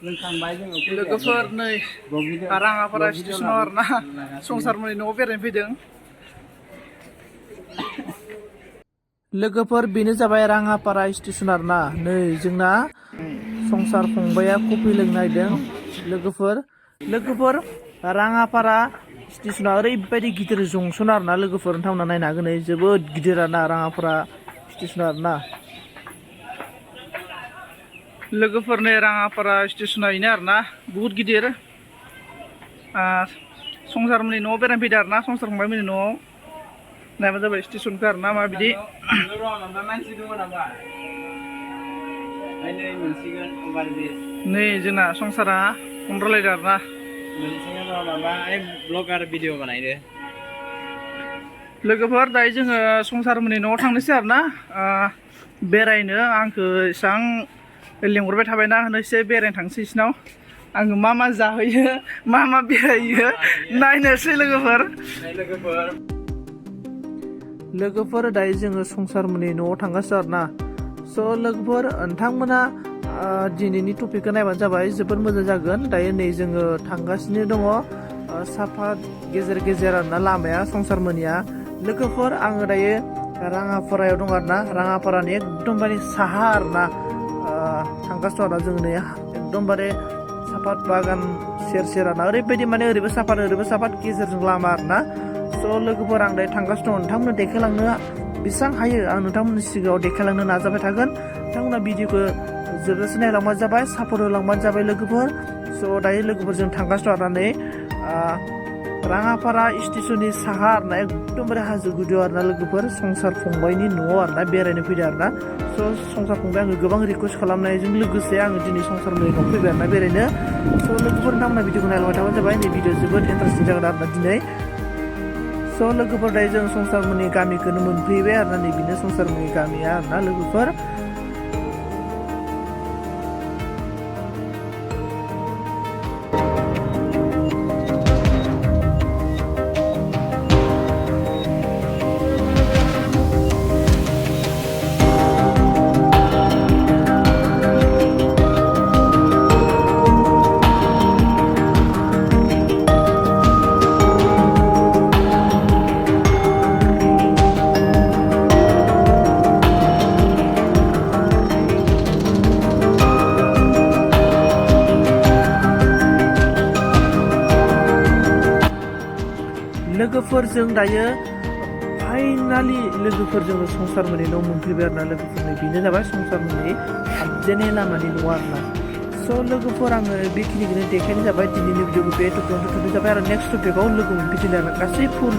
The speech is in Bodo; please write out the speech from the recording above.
लोंखांबाय जोङो लोगोफोर नै राङापारा स्टेसनाव आरोना संसारमोननि न'आव बेरायनो फैदों। लोगोफोर बेनो जाबाय राङापारा स्टेसन आरोना नै जोंना संसार फंबाया कफि लोंनो नागिरदों। लोगोफोर राङापारा स्टेसना ओरैबायदि गिदिर जंसन आरोना लोगोफोर नोंथांमोना नायनो हागोन नै जोबोद गिदिर आरोना राङापारा स्टेसन आरोना। लोगोफोरनि राङापारा स्टेसना बेनो आरोना बुहुत गिदिर। संसारमोननि न'आव बेरायनो फैदों आरोना संसार फंबायमोननि न'आव नायबा जाबाय स्टेसनखौ आरोना माबायदि। नै जोंना संसारा फन रायलायदों आरोना ब्लगार भिडिअ बानायदो। लोगोफोर दायो जोङो संसारमोननि न'आव थांनोसै आरोना बेरायनो। आंखौ एसां लेंहरबाय थाबायना एसे बेरायनो थांसै बिसिनाव। आङो मा जाहोयो मा बेरायो नायनोसै लोगोफोर दायो जोङो संसारमोननि न'आव थांगासिनो आरोना। स' लोगोफोर नोंथांमोना दिनैनि टपिकखौ नायबानो जाबाय जोबोद मोजां जागोन। दायो नै जोङो थांगासिनो दङ साफात गेजेर आरोना लामाया संसारमोननिया। लोगोफोर आङो दायो राङापारायाव दं आरोना राङापारानि एकदमबारे साहा आरोना थांगासिनो आरोना जों नै एकदमबारे साफात बागान सेर आरोना ओरैबायदि माने ओरैबो साफात गेजेरजों लामा आरोना। स' लोगोफोर आं दायो थांगासिनो दं नोंथांमोननो देखायलांनो बेसेबां हायो आं नोंथांमोननि सिगाङाव देखायलांनो नाजाबाय थागोन। नोंथांमोना भिडिअखौ जोबजासे नायलांबानो जाबाय सापर्ट होलांबानो जाबाय लोगोफोर। स' दायो लोगोफोर जों थांगासिनो आरोना नै राङापारा स्टेसननि साहा आरोना एकदमबारे हाजो गुदियाव आरोना लोगोफोर संसार फंबायनि न'आव आरोना बेरायनो फैदों आरोना। स' संसार फंबाय आङो गोबां रिकुवेस्ट खालामनायजों लोगोसे आङो दिनै संसारमोननि न'आव फैबाय आरोना बेरायनो। स' लोगोफोर नोंथांमोना भिडिअखौ नायलांबाय थाबानो जाबाय नै भिडिअ जोबोद इन्टारेस्टिं जागोन आरोना दिनै। स' लोगोफोर दायो जों संसारमोननि गामिखौनो मोनफैबाय आरोना नै बेनो संसारमोननि गामिया आरोना लोगोफोर। लोगोफोरजों दायो फाइनालि लोगोफोरजों संसारमोननि न' मोनफैबाय आरोना लोगोफोरनि बेनो जाबाय संसारमोननि हाबजेननाय लामानि न' आरोना। स' लोगोफोर आङो बेखिनिखौनो देखायनाय जाबाय दिनैनि भिडिअखौ बे टपिकआवनो दोनथ'नाय जाबाय आरो नेक्स्ट टपिकआव लोगो मोनफिनगोन आरोना गासै फुल